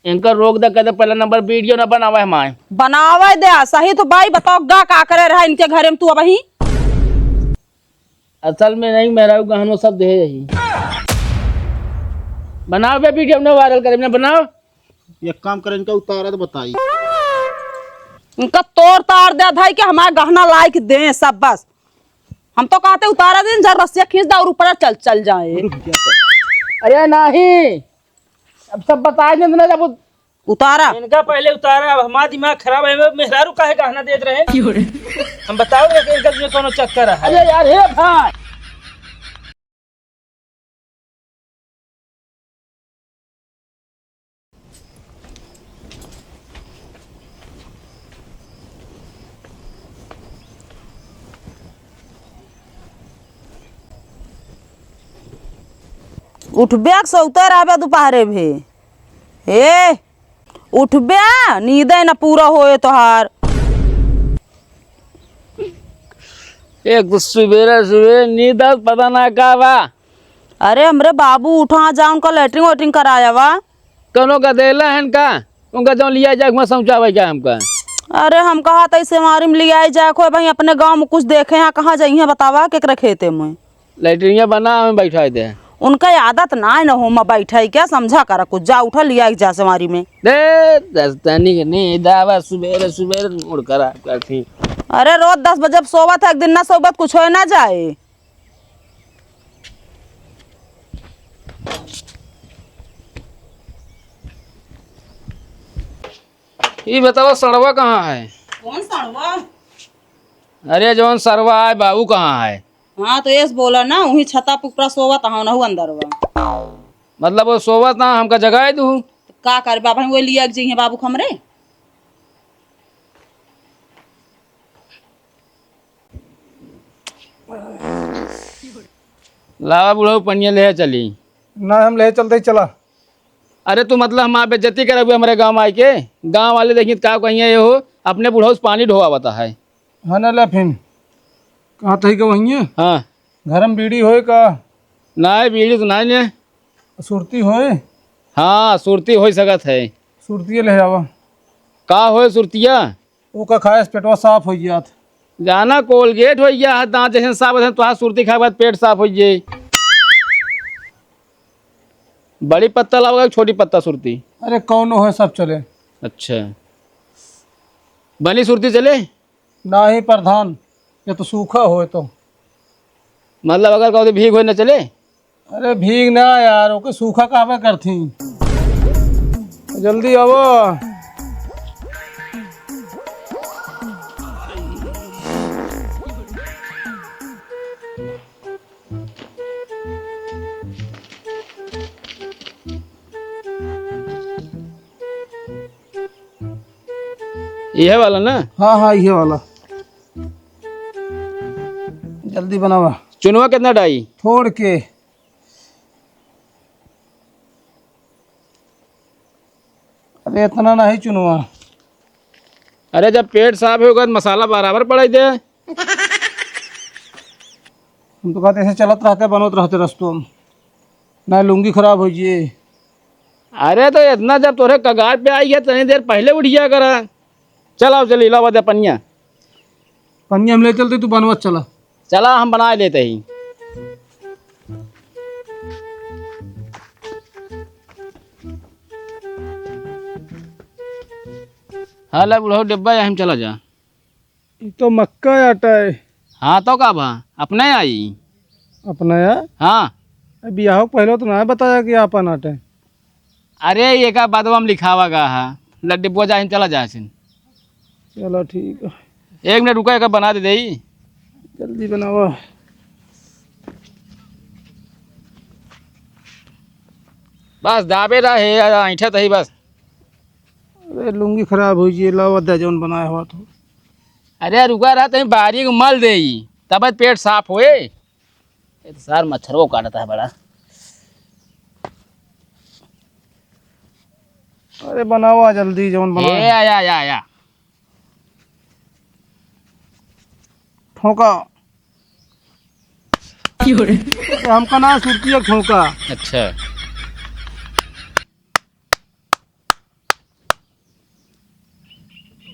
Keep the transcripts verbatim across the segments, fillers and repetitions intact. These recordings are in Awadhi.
इनका रोक दे, कहते पहला नंबर वीडियो ना बनावे हमारे। बनावे दे, सही तो बाई बताओ, गा का करे रहा इनके घरे में तू अबही? असल में नहीं, मेरा गहनो सब दे यही। बनाओ बे वीडियो, ना वायरल करे, ना बनाओ। एक काम करे, इनका उतारा तो बताई। इनका तोड़ तार दे धाई कि हमारा गहना लाइक दे सब बस। हम तो कहते उतारा दिन, जब रस्सिया खींच दे और ऊपर चल, चल जाए। रुक जा। अरे नहीं, अब सब बताए दिन ना, जब उतारा। इनका पहले उतारा, अब हमारा दिमाग खराब है, मेहरारू काहे गहना देत रहे? क्यों रे? हम बताओ कि इनका जो कोनो चक्कर है। अरे यार, हे भाई। उठबे के सौते रहबे दुपहरे भे। ए, उठबे, नींदे न पूरा होए तोहार। एक तो सुबेरे सुबेरे नींद आत, पता ना का बा। अरे हमरे बाबू उठा जा, उनका लेटरिन वेटरिन कराया बा। कौनो का देला हन का? उनका जौन लिया जाए, हुआं समझावे का हमका? अरे हम कहा त सेवारी में लिया जाए, कोई भाई अपने गाँव में कुछ देखे हैं, कहाँ जाइए बतावा, केकरे खेते में? लैट्रिनिया बना, हमें बैठा दे। उनका आदत ना है न हो, मैं बैठा ही क्या समझा करा कुछ, जा उठा लिया एक जा सेवारी में। दे, दस तनी के नहीं, दावा सुबेरे सुबेरे मूड खराब करती। अरे रोज दस बजे सोवत है, एक दिन ना सोवत कुछ हो ना जाए। ई बतावा, सड़वा कहाँ है? कौन सड़वा? अरे, जौन सरवा है, बाबू कहाँ है? हाँ, तो एस बोला ना, वही छता पुकरा सोवत, हाँ, नहु अंदर बा। मतलब, वो सोवत ना, हमका जगाए दू। तो का करे, बाबा, वो लिया के जइहे बाबू हमरे। लावा बुढ़ऊ, पनिया ले चली। ना, हम ले चलते ही चला। अरे तू मतलब हमार बेइज्जती करे हुए हमरे गाँव आए के? गाँव वाले देखिए तो का कहिए, ये हो अपने बुढ़ऊ से पानी ढोवावता है। हाँ ना, ले फिन। कहाँ तही का वहीं है? हाँ। घर में बीड़ी होए का? ना, बीड़ी तो ना ले। सुरती होए? हाँ, सुरती हो सकत है। सुरती ले आवा। का होए सुरतिया? ओका खाए से पेटवा साफ हो जात। जाना कोलगेट हो गया है, दांत जैसे साफ होते हैं, तो आज सुरती खाए के बाद पेट साफ हो जाए। बड़ी पत्ता लाओगे, छोटी पत्ता सुरती? अरे कौनो है, सब चले। अच्छा, बनी सुरती चले? नाही प्रधान, ये तो सूखा होए तो। मतलब अगर कहो तो भीग होए न चले? अरे भीग ना यार, ओके सूखा कहबे करथी। जल्दी आवो। इहे वाला ना? हाँ, हाँ, इहे वाला। जल्दी बनावा। चुनवा कितना डाई? थोड़ के। अरे, इतना नहीं चुनवा। अरे, जब पेट साफ होगा तो मसाला बराबर पड़ाई दे। हम तो कहते ऐसे चलत रहते, बनत रहते रस्तों में। ना लुंगी खराब हो जिए। अरे तो इतना जब तोरे कगार पे आई है, तनी देर पहले उठ गया करा। चल आओ, चल, लावा दे पनिया। पनिया हम ले चलते, तू बनवत चला। चला, हम बना लेते ही। हाँ, ले बुढ़ऊ डिब्बा, यहाँ चला जा। ई तो मक्का आटा है। हाँ, तो का बा? अपने आई। अपना या? हाँ। अब बियाह के पहले तो ना बताया कि आपन आटा है। अरे, ये का बदवा में लिखावा गा हा? लड्डी बोझा हिन चला जा सिन। चलो, ठीक है। एक मिनट रुका, एक बना दे देई। जल्दी बनावा। बस दाबे रहे, ऐंठा तही बस। अरे, लुंगी खराब हो जी, लावा दे जौन बनाया हुआ तो। अरे, रुका रहा, तहीं बारीक मल देई, तब पेट साफ होए। ये तो सार मच्छर को काटता है बड़ा। अरे, बनावा जल्दी, जौन बनाया। ए, आया, आया, आया। ठोका। क्यों रे? अरे, हमका ना सुरती है ठोका। अच्छा।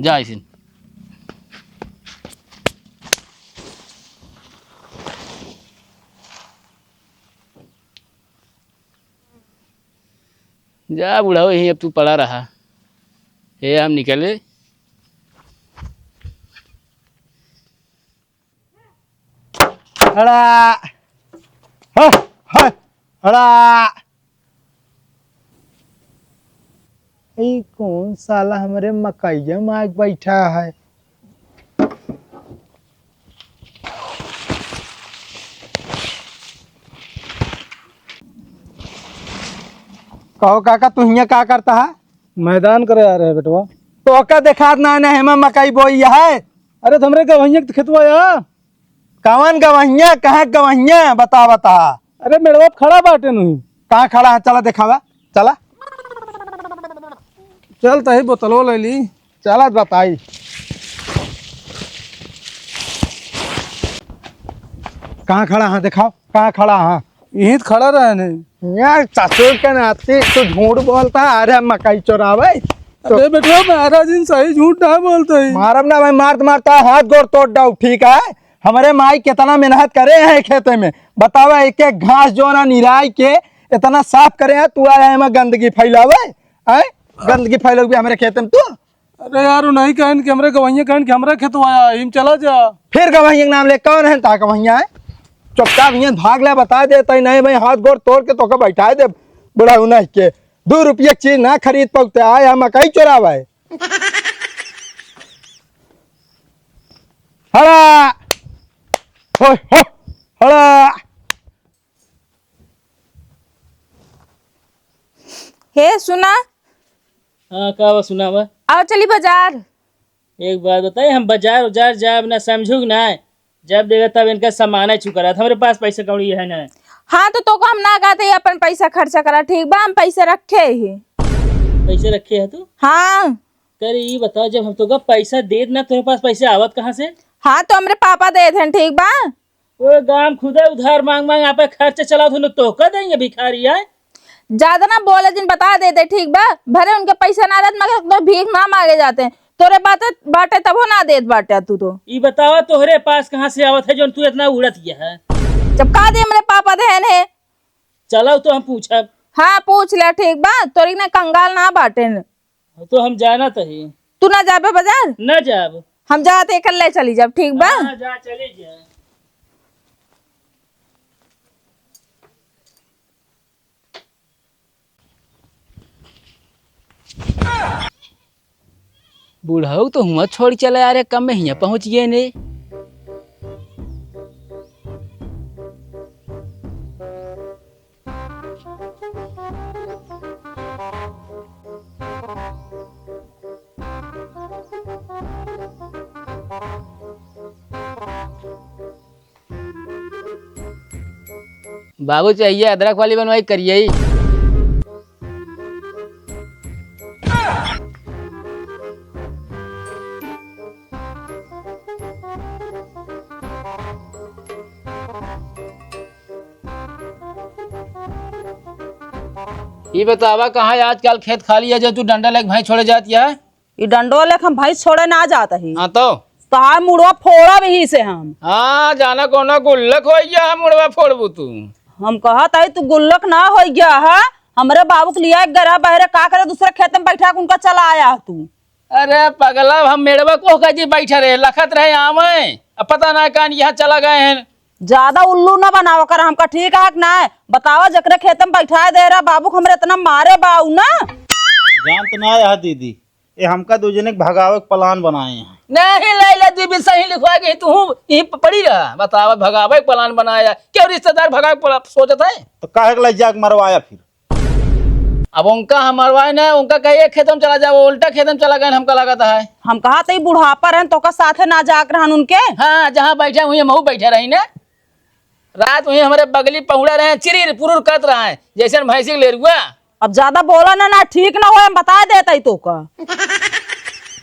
जा ऐसे। जा बुढ़ऊ, यहीं अब तू पड़ा रहा। ए, हम निकले। अड़ा, ह, ह, अड़ा। ई कौन साला हमरे मकइया में आके बैठा है? कहो काका, तू हियाँ का करता है? मैदान करे आ रहे बेटवा। तोहका देखात ना, ना हेमा मकई बोई है। अरे, तो हमरे गवहिया के खेतवा या। कवन गवहिया? कहाँ गवहिया? बता, बता। अरे, मेड़वा पे खड़ा बाटे नुही। कहाँ खड़ा है? चला देखावा, चला। चल, तही बोतलो ले ली। चला बताई। कहाँ खड़ा है? देखाओ, कहाँ खड़ा है? यहीं तो खड़ा रहे नहीं। यार, ससुर के नाती तू झूठ बोलता है। अरे, मकई चोरावे। अरे बेटवा, महाराज जी सही झूठ ना बोलते ही। मारब ना भाई, मारत मारता हाथ गोड़ तोड़ डाउ, ठीक है? हमरे माई कितना मेहनत करे हैं खेते में, बतावा, एक एक घास जो ना निराई के इतना साफ करे हैं, तू आया है मैं गंदगी फैलावे, हैं? गंदगी फैलावे हमरे खेते में तू। अरे यार, उ नहीं कहन कि हमरे गवैया कहन कि हमरा खेतवा आया, इम चला जा। फिर गवैया के नाम ले, कौन है ता गवैया है? चुपचाप हियाँ भाग ले, बता दे, तई नहीं भाई, हाथ गोड़ तोड़ के तोके बैठा दे, बुढ़ऊ नहीं के। दो रुपये की चीज ना खरीद पाउते, आया मकई चोरावे। हड़ा! हो, हो, हड़ा! हे सुना। हाँ, का बा, सुना बा? आओ चली बाजार। एक बात बताई, हम बाजार उजार जाब ना, समझू कि ना? जब देखा तब इनका सामान ही चुका रहत, हमरे पास पैसा कौड़ी है ना। हाँ, तो तोको हम ना कहते ही अपन पैसा खर्चा करा, ठीक बा? हम पैसा रखे ही। पैसा रखे है तू? हाँ। करे, ई बताओ, जब हम तोका पैसा देत ना, तोरे पास पैसे आवत कहाँ से? हाँ, तो हमरे पापा देत हैं, ठीक बा? ओ गाम खुदे उधार मांग मांग आप खर्च चलावत हो, न तोहका देंगे भिखारी आए। ज्यादा ना बोले जिन, बता देते, ठीक बा? भरे उनके पैसा ना रहत, मगर तो भीख ना मांगे जाते। तोरे बाटे, बाटे तबो ना देत बाटे तू तो। ई बतावा, तोहरे पास कहाँ से आवत है, जोन तू इतना उड़त गया है? जब का दे, हमरे पापा देहन है। चलो तो हम पूछब। हाँ, पूछ ले, ठीक बा? तोरी ना कंगाल ना बाटे। तो हम जाना तही। तू ना जाबे बाजार? ना जाब। हम जात एकल्ले चली जाब, ठीक बा? हाँ, जा, चली जा। बुढ़ऊ तो हुआँ छोड़ चले आ रहे, कम में हियाँ पहुँच गए ने। बाबू चाहिए अदरक वाली बनवाई करिए। ई बतावा, कहाँ आजकल खेत खाली है जो तू डंडा लेके भैंस छोड़े जात या? ई डंडो लेके हम भैंस छोड़े ना जात ही। हाँ तो? तहार मुड़वा फोड़ब ही से हम। हाँ, जाना कौनो गुल्लक हो गया है, मुड़वा फोड़बू तू। हम कहत हई तू गुल्लक ना हो गया है, हमरे बाबू के लिया एक गरा बहरे का करे, दूसरे खेत में बैठा के उनका चला आया है तू। अरे पगला, हम मेड़वा को कह जी बैठे रहे, लखत रहे आवे, अब पता ना कान यहाँ चला गए हैं। ज्यादा उल्लू ना बनावा कर हमका, ठीक है कि ना? बतावा, जकरे खेत में बैठाए दे रहा बाबू, हमरे इतना मारे बाऊ ना। जानत ना है दीदी, ये हमका दो जने के भगावे के प्लान बनाए हैं। नहीं, ले ले, दीदी सही लिखवा के तू यहीं प-, पड़ी रहा। बतावा, भगावे के प्लान बनाया, क्यों रिश्तेदार भगावे के प्ला-, सोचत है? तो काहे के ले जाके मरवाया फिर? अब उनका हम मरवाए ना, उनका कहे एक खेत में चला जाओ, उल्टा खेत में चला गए, हमका लगता है। हम कहा तो ई बुढ़ापा रहन, तो का साथे ना जाके रहन उनके? हाँ, जहाँ बैठे हुए महू बैठे रही ना। रात हुई हमरे बगली पहुड़ा रहे, चिरिर पुरुर करत रहे, जैसे भैंसी के लेरुआ। अब ज्यादा बोला ना, ना ठीक ना हो, हम बता देता ही तो का।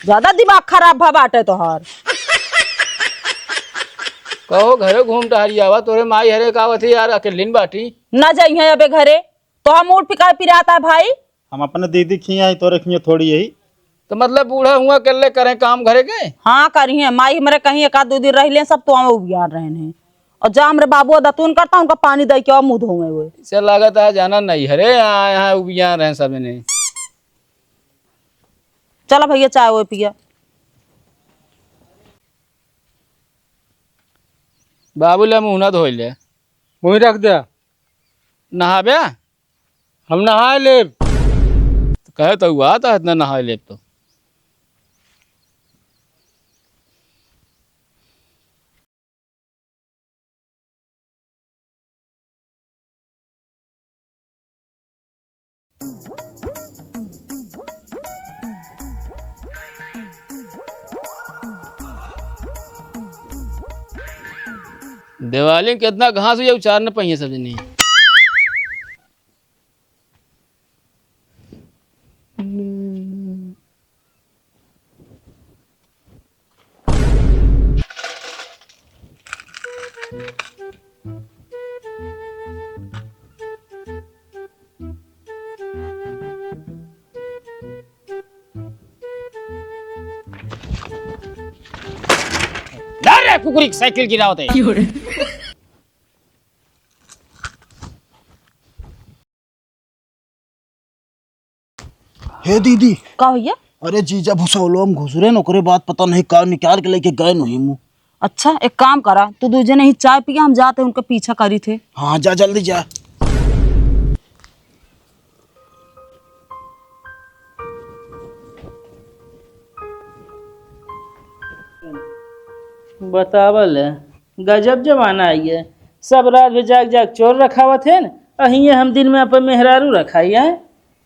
ज्यादा दिमाग खराब भा बाटे तोहार। कहो घरे घूम टहरी आवा, तोरे माई हरे का आवत है यार, अकेलिन बाटी। ना जाइहे अबे घरे। तो हम मूड पिका पिराता है भाई। हम अपने दीदी खिया ही, तोरे खिया थोड़ी यही। तो मतलब बूढ़ा हुआ कर ले, करें काम घरे के? हाँ, करिहैं। माई हमरे कहीं एक आध दो दिन रह लें, सब तो हमें उबियार रहे हैं। और जा हमरे बाबू दतून करता, उनका पानी दे के और मुँह धोवे हुए। इसे लागत है जाना नहीं, अरे यहाँ, यहाँ उबियार रहे सब ने। चला भैया, चाय वो पिया। बाबू ले मुँह ना धोई ले। वहीं रख दे। नहाबे? हम नहाए लेब। तो कहे तो हुआ था इतना नहाए लेब तो। दिवाली में कितना घास हुई, उचार न पाइए सब जनी। ला रे कुकुरी की साइकिल गिरावत है। हे दीदी। का भैया? अरे जीजा भुसौलो हम घुसरे न, ओकरे बाद पता नहीं का निकाल के लेके गए नहीं मुँह। अच्छा, एक काम करा, तू दू जने ही चाय पिया, हम जाते उनका पीछा करी थे। हाँ, जा जल्दी जा। बतावल है, गजब जमाना आई है। सब रात भर जाग जाग चोर रखावत है न, अहिए हम दिन में अपन मेहरारू रखाई है।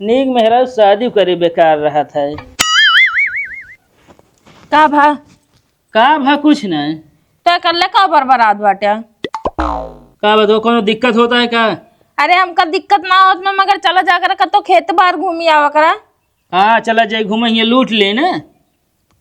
नीक मेहरारू शादी करे बेकार रहत है। का भा? का भा? कुछ नहीं। तय कर ले का बरबरात बाटे? का बा, तो कोनो दिक्कत होता है का? अरे हमका दिक्कत ना होत में, मगर चला जा कर कतो खेत बार घूमी आवा करा। हाँ, चला जाई घूमे, हियाँ लूट ले ना।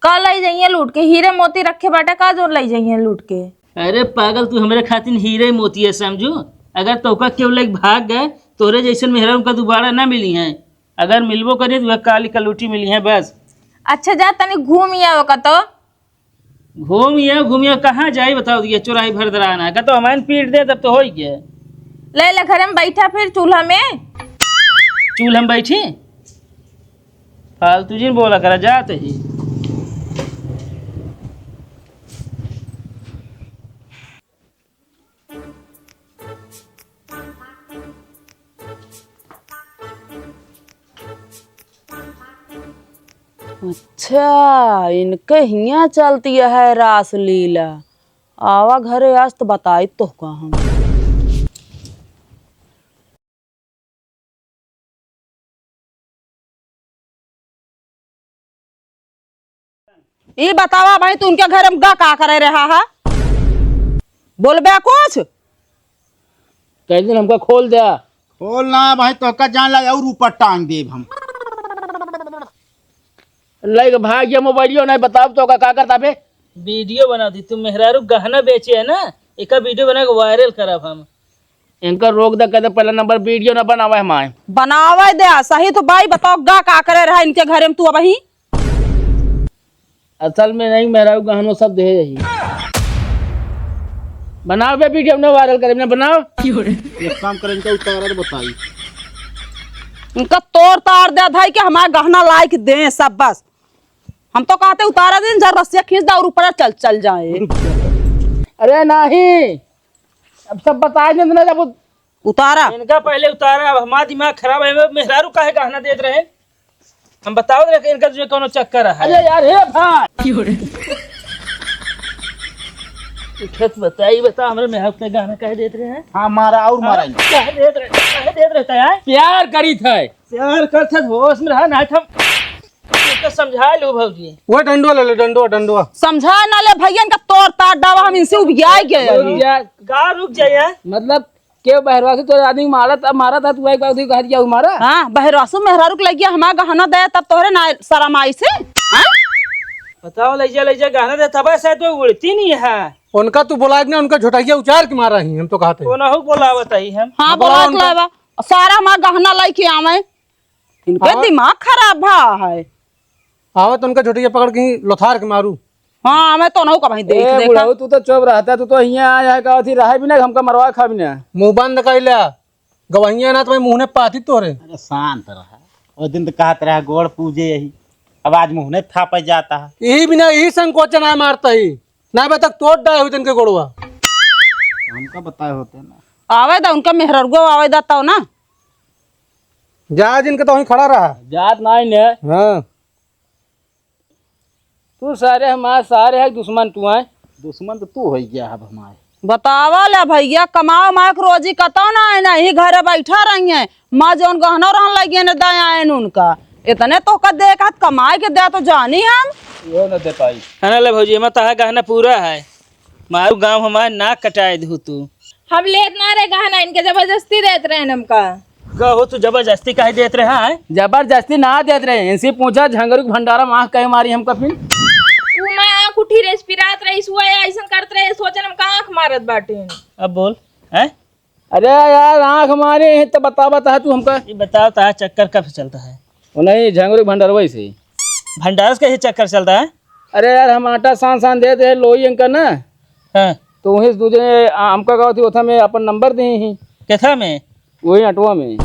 का लई जइहें लूट के? हीरे मोती रखे बाटे का, जो लई जइहें लूट के? अरे पागल, तू हमरे खातिर हीरे मोती है समझू। अगर तोका केहू लइके भाग गए, तोरे जैसन मेहरारू का दोबारा ना मिली हैं। अगर मिलबो करी तो वह काली कलूटी मिली हैं बस। अच्छा जा तनी घूम आवा कतो। घूम ये, घूम ये, कहाँ जाई बताओ, ये चोराई भर दराना है, कतो हमारे पीट दे तब तो होई गया। ले ले घरे में बैठा फिर चूल्हा में। चूल्हा में बैठी? फालतू जिन बोला करा, जात ही। अच्छा, इनके हियाँ चलती है रासलीला। आवा घरे आज तो बताई तोहका हम। ई बतावा भाई, तू उनके घर में गा का करे रहा है? बोलबे कुछ? कह दिन हमका खोल द्या। खोल ना भाई, तोहका जान ला और ऊपर टांग देब हम। लइके भाग गया मोबाइलियो नहीं, बताओ तोहका का करता बे? वीडियो बना दी, तू मेहरारू गहना बेचे है ना, एका वीडियो बना के वायरल करब हम। इनका रोक दे, कहते पहला नंबर वीडियो ना बनावे हमारे। बनावे दे, सही तो भाई बताओ, गा का करे रहा इनके घरे में तू अबही? असल में नहीं, मेहरारू गहनो सब दे यही। बनाओ बे वीडियो, अपने वायरल करे, अपने बनाओ। एक काम करे, इनका उतारा तो बताई। इनका तोड़ ताड़ दे धाई के हमारे गहना लाइक दे सब बस। हम तो कहते उतारा दिन जब रस्सिया खींच दे और ऊपर चल, चल जाए। अरे नहीं, अब सब बताए दे ना, जब उतारा। इनका पहले उतारा, अब हमारा दिमाग खराब है, मेहरारू काहे गहना देत रहे? हम बताओ रे, इनका जो कोनो चक्कर है। अरे यार, हे भाई। उठत बताई, बता, हमरे मेहरारू के गहना काहे देत रहे हैं? हाँ, मारा और मारा हाँ, इनको। काहे देत रहे, काहे देत रहता है? प्यार करी थे। प्यार करत है, होश में रहा, ना हम इनका समझा लो भौजी। वो डंडुआ ले ले, डंडुआ, डंडुआ। समझा ना ले भैया, इनका तोड़ ताड़ डावा, हम इनसे उबियाए गए हैं। रुक जा। का रुक जाए? मतलब के बहरवासू तोरे आदमी मारत, अब मारत है, तू एक बार उधर कह दिया, मारा। हाँ, बहरवासू मेहरारू के लगिया हमारा गहना दे, तब तोहरे ना शरम आई से? हाँ? बताओ, ले जा, ले जा, गहना दे, तब ऐसा तो उड़ती नहीं है। उनका तू बोला ना, उनका झोटहिया उचार के मारा ही, हम तो कहते हैं। कोनहू बोलावत ही हम। हाँ, बोला बोला के उनका। लावा। सारा हमारा गहना लेके आवे। इनके हाँ। दिमाग खराब भा है। आवत उनका झोटिया पकड़ के ही लोथार के मारू। हाँ, मैं तो नहु का भाई देख ए, देखा। बुढ़ऊ, तू तो चुप रहता, तू तो हियाँ आया है, का अथी रहा भी ना, हमका मरवा खा भी ना। मुँह बंद कर ले, गवहिया ना तो मैं मुँह ने पाती तोरे। अरे शांत रहा, वो दिन तो कहत रहा गोड़ पूजे यही, अब आज मुँह ने थापे जाता है। यही बिना यही संकोचन आ मारता ही, ना बे तक तोड़ डाय हुई तनके गोड़वा। हमका बताए होते ना। आवे दा उनका मेहररुआ आवे दा तौ ना। जा जिनके तो वहीं खड़ा रहा। जात नाई ने। हाँ। तू सारे हमार सारे है दुश्मन तू है। दुश्मन तो तू हो गया अब हमारे। बतावा ले भैया, कमाओ मायक रोजी कतौ ना है, ना ही घर बैठा रही है। माँ जौन गहना रहन लगे ने दया आयन उनका। इतने तो का देख हाथ कमाए के दे तो जानी हम। वो न दे पाई। है ना ले भौजी, एमा तहा गहना पूरा है। मारू गाँव हमार नाक कटाए दू तू। हम लेत ना रहे गहना, इनके जबरदस्ती देत रहे हमका। का हो तू जबरदस्ती काहे देत रहे हैं? जबरदस्ती ना देत रहे, इनसे पूछा झंगरू के भंडारा में आँख काहे मारी हमका फिर? ऊ मैं आँख उठी रहे, पिरात रहे, सुआ ऐसन करत रहे, सोचन हमका आँख मारत बाटे। अब बोल, हैं? अरे यार, आँख मारे हैं तो बतावा ता तू हमका। ये बताओ, ता चक्कर कब से चलता है? वो नहीं, झंगरू भंडारवा से। भंडार से कहीं चक्कर चलता है? अरे यार, हम आटा सान सान दे दे लोई इनका ना। हाँ। तो वहीं से दूजे आ, हमका कहा थी, ओथा में अपन नंबर दे ही। कैथा में? वही अटवा में।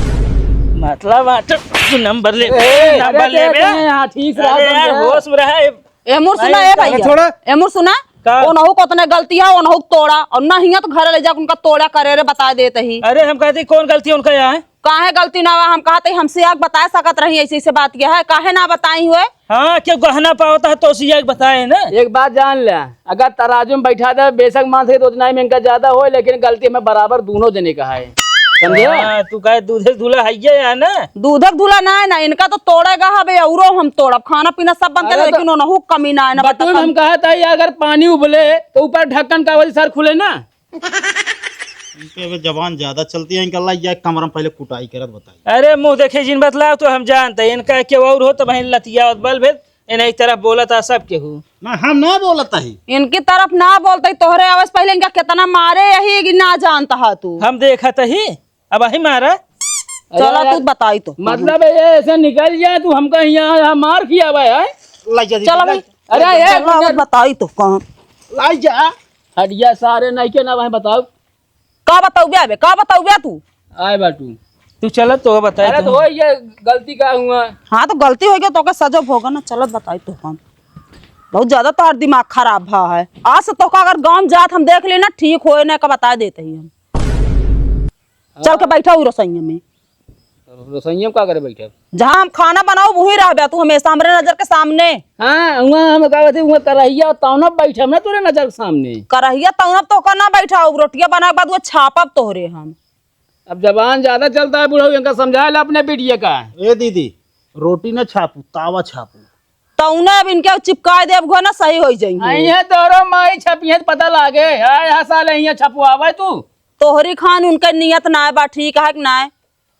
मतलब आटा तू नंबर ले, ए, नंबर अरे ले दे बे। दे, हाँ, ठीक से अरे बात यार, समझा। होश में रहा। ए मुर सुना, भाई, ए भैया। छोड़ा। ए मुर सुना। का? ओनहु को उतने गलती है, ओनहु को तोड़ा, और ना हिया तो घर ले जाके उनका तोड़ा करे रे, बता देते ही। अरे हम कहते कौन गलती है उनका यहाँ है? काहे गलती ना हुआ, हम कहते हमसे आग बता सकत रही, ऐसे ऐसे बात क्या है, काहे ना बताई हुए? हाँ, क्यों गहना पावता है तो उसी आग बताए ना। एक बात जान ले, अगर तराजू में बैठा दे, बेशक मान से रोजनाई में इनका ज्यादा होए, लेकिन गलती में बराबर दोनों जने का है। समझे? हाँ, तू कहे दूधे धुला है ये है ना? दूधक धुला ना है ना, इनका तो तोड़ेगा हबे, औरो हम तोड़ब, खाना पीना सब बनते, अरे तो लेकिन ओनहु कमी ना है ना, बटुए में बता हम कहा था, ये अगर पानी उबले तो ऊपर ढक्कन का वजह सर खुले ना। इनके अबे जबान ज्यादा चलती है, इनका ला ये कमरा में पहले कुटाई करत बताई। अरे मुँह देखे जिन बतलाओ तो हम जानते हैं, इनका केहू और हो तो बहन लतिया और बल भेद, इन्हें एक तरफ बोला था सब केहू। ना, हम ना बोलत ही। इनकी तरफ ना बोलते, तोहरे आवाज पहले इनका कितना मारे यही कि ना जानता है तू। हम देखत ही, अब अही मारा। चला अरे तू यार, बताई तो। मतलब ये ऐसे निकल जाए तू हमका यहाँ, यहाँ मार किया हुआ है? लाई जा दीदी, चला लाई। भाई। अरे ये चला, अब बताई तो कौन? लाई जा। हटिया सारे नहीं के ना भाई बताओ। का बताऊ बे, का बताऊ बे तू? आए बाटू। तू चलत तो बताए अरे तो। तो ये गलती का हुआ? हाँ तो गलती हो गया तो का सजा भोगा ना, चलत बताई तो हम। बहुत ज्यादा तोहार दिमाग खराब भा है। आज से तोका अगर गाँव जात हम देख ली ना, ठीक होए ना का बता देते ही हम। चल के बैठा हुई रसोइया में। रसोइया में का करे बैठे? जहाँ हम खाना बनाओ वही रहबे तू हमेशा हमरे नजर के सामने। हाँ, वहाँ हम का कहते, वहाँ करहिया तौना बैठे हम ना तोरे नजर के सामने। करहिया तौना तो का ना बैठा, अब रोटिया बना के बाद वो छापब तोहरे हम। अब जबान ज्यादा चलता है बुढ़ऊ, इनका समझा ला अपने बिटिया का। ए दीदी, रोटी ना छापू, तावा छापू। तौने अब इनके चिपकाए देब घो ना सही होई जाई। आई है तोरो माई छपियत पता लागे। आए हा साले यहाँ छपवावे तू। तोहरी खान उनके नियत ना बा, ठीक है कि ना?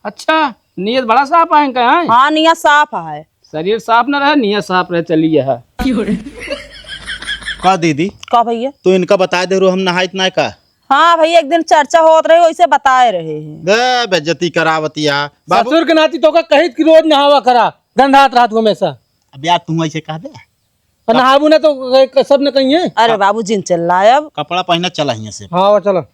अच्छा, नियत बड़ा साफ है इनका, हैं? हाँ, नियत साफ है। शरीर साफ न रहे, नियत साफ रहे, चलिए है। का दीदी? का भैया? तू इनका बताए दे रो हम नहाइत ना का? हाँ भैया, एक दिन चर्चा होत रहे, वैसे बताए रहे हैं। बे, बेइज्जती करावतिया। बाबू। ससुर के नाती तो का कहित कि रोज नहावा करा, गंधात रहत हमेशा। अब यार तू ऐसे कह दे। और नहाबू ना तो क-, सब न कहिए। अरे बाबू जिन चिल्लाए अब। कपड़ा पहना चला हियां से। हाँ, वो चलो।